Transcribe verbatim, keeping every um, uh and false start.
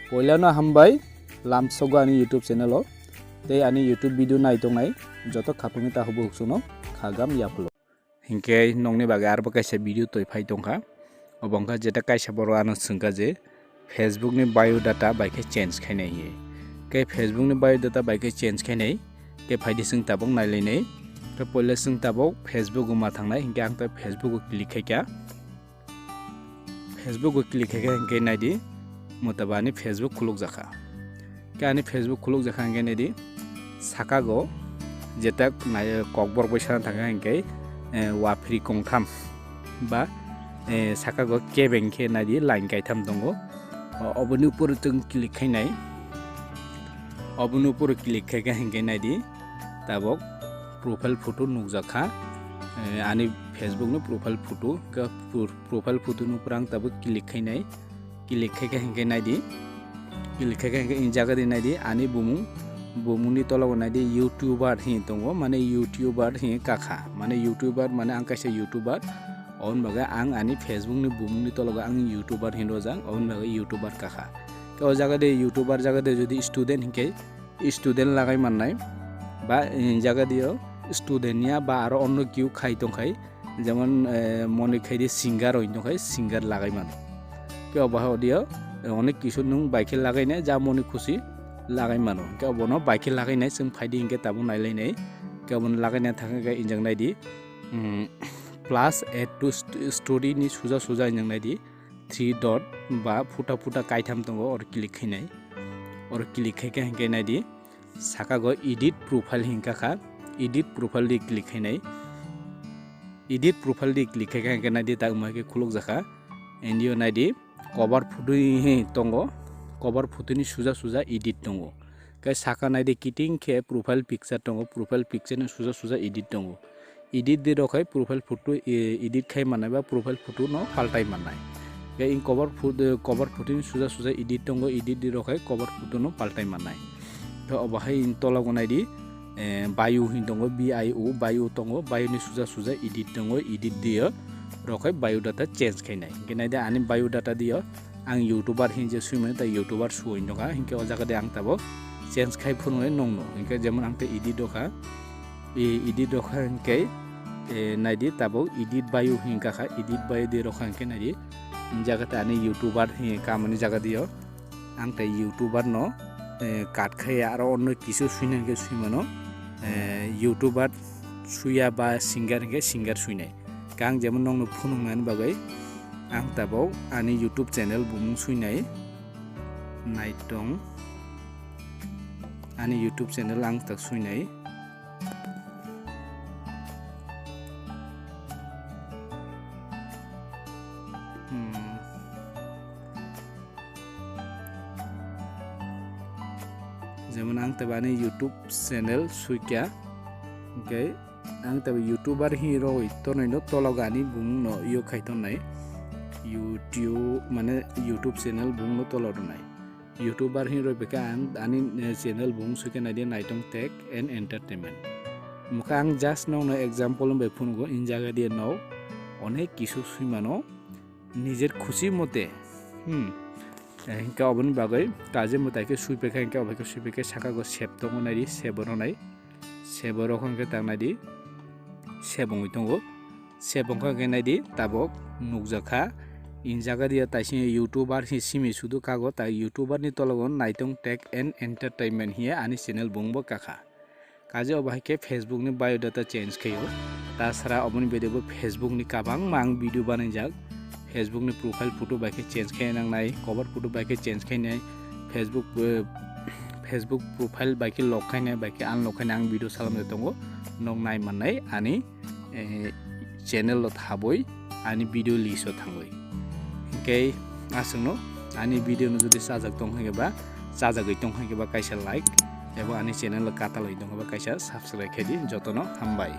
Poilano hambai lamsogo ani YouTube channel o, tei ani YouTube video nai tongnai joto khapangni tahubo huksuno khagam yaphulo. Hinkhe nokni bagwi arbo kaisa video twi phai tongkha. Obo wngkha jeta kaisa borok ano swngkha je Facebook ni bio data bai khe change khainai hinwi. Khe Facebook ni bio data bai khe change khainai, khe phaidi chwng tabuk nailainai. Khe poila chwng tabuk Facebook o ma thangnai, hinkhe ang ta Facebook o click khaikha. Facebook o click khaikha hinkhe naidi, motaba ani Facebook khulukjakha. Khe ani Facebook khulukjakha hinkhe naidi, sakago jetak nai kokborok bai sana thangkha hinkhe, eh, wafri kongtham ba, eh, sakago kebeng khe naidi line kaitham tongo. O-, oboni upor o chwng click khainai. Oboni upor o click khaikha hinkhe naidi, tabuk profile photo nukjakha. Eh, ani Facebook ni profile photo, khe pro-, profile photo ni upor ang tabuk click khainai. Click khaikha hinkhe naidi. Click khaikha hinkhe in jaga di naidi ani bumung. Bumung ni tologo naidi YouTuber hin tongo, mane YouTuber hin kakha. Mane YouTuber mane ang kaisa YouTuber. Oboni bagwi ang ani Facebook ni bumung ni tologo ang YouTuber hin rojak, oboni bagwi YouTuber kakha. Khe o jaga de YouTuber jaga de jodi student hinkhe student lagai mannai. Ba in jaga dio student ya ba aro onno kiu khai tongkhai. Jemon, eh, moni khaidi singer roi tongkhai, singer lagai mano. Khe obo hai audio, eh, onek kisu nwng bai khe lagai nai, ja moni khusi lagai mano. Khe obono bai khe lagai nai, chwng phaidi hinkhe tabuk nai lai nai. Khe obono lagai nai thang khe injak nai di, mm, plus add to st-, story ni suja suja injak nai di, three dot ba phuta phuta kaitham tongo, oro click khainai. Oro click khaikha hinkhe nai di, saka go edit profile hinkha kha, edit profile di click khainai. Edit profile di click khaikha hinkhe naidi tak wngma khe khulukjakha. Indio naidi cover photo hi tongo, cover photo ni suja suja edit tongo. Khe saka naidi kiting khe profile picture tongo, profile picture ni suja suja edit tongo. Edit di rok hai profile photo, eh, edit khai mannai ba profile photo no paltai mannai. Khe in cover pho-, eh, cover photo ni suja suja edit tongo, edit di rok hai cover photo no paltai mannai. Khe obo hai in tola go naidi, eh, bio hin tongo, B I O, bio tongo, bio ni suja suja edit tongo, edit dio rok hai bio data change khainai. Hinkhe naidi ani bio data dio ang YouTuber hin je swimani ta YouTuber suwi nokha, hinkhe o jaga de ang tabuk change khai phunuknai nongno. Hinkhe jemon ang ta edit rokha, e-, edit rokha hinkhe, e, naidi tabuk edit bio hinkha kha, edit bio di rokha hinkhe naidi jaga ta ani YouTuber hin kamani jaga dio. Ang tei YouTuber no, eh, cut khai aro onno kisu suina hwnkhe sui mano. Eh, YouTuber suya ba singer hwnkhe singer suinai. Khe ang jemon nokno phunuknani bagwi ang tabuk ani YouTube channel bumung suinai. Naitong ani YouTube channel ang tak suinai. Hmm. Jemon ang tei bani YouTube channel suikya, hingke ang tei YouTuber hi rogwi tonwi no tologo ani bumung no yo khai tongnai. YouTube mane YouTube channel bumung no tolo rwnai. YouTuber hin roi bwkha ang ani, eh, channel bumung suikha naidi Naitong Tech and Entertainment. Mokha ang just nokno example bai phunugo, in jaga diye nok onek kisu sui mano. Nijer khusi mote, hmm, eh, hingke oboni bagwi kaje mwtai khe sui pekha, hingke obo khe sui pekha saka go sep tongo naidi, sebo rwnai, sebo rok hingke tang naidi, sebo wngwi tongo, sebo wngkha hingke naidi tabok nukjakha, in jaga diya taising YouTuber hi simi sudu kago, tai YouTuber ni tologo Naitong Tech and Entertainment hiya ani channel bumung bo kakha. Kaje obo hai khe Facebook ni bio data change khaio. Tasara oboni bede bo Facebook ni kabangma ang video banaijak. Facebook ni profile photo bai khe change khai nangnai, cover photo bai khe change khainai, Facebook, eh, Facebook profile bai khe lock khainai, bai khe unlock khainai ang video salamjak tongo. Nok nai mannai ani eh, channel o thabwi ani video list o thangwi. Hingke aswkno ani video no jodi chajak tong hwnkhe ba, chajagwi tong hwnkhe ba kaisa like, ebo ani channel o katalwi tong hwnkhe ba kaisa subscribe khe di, jotono hambai.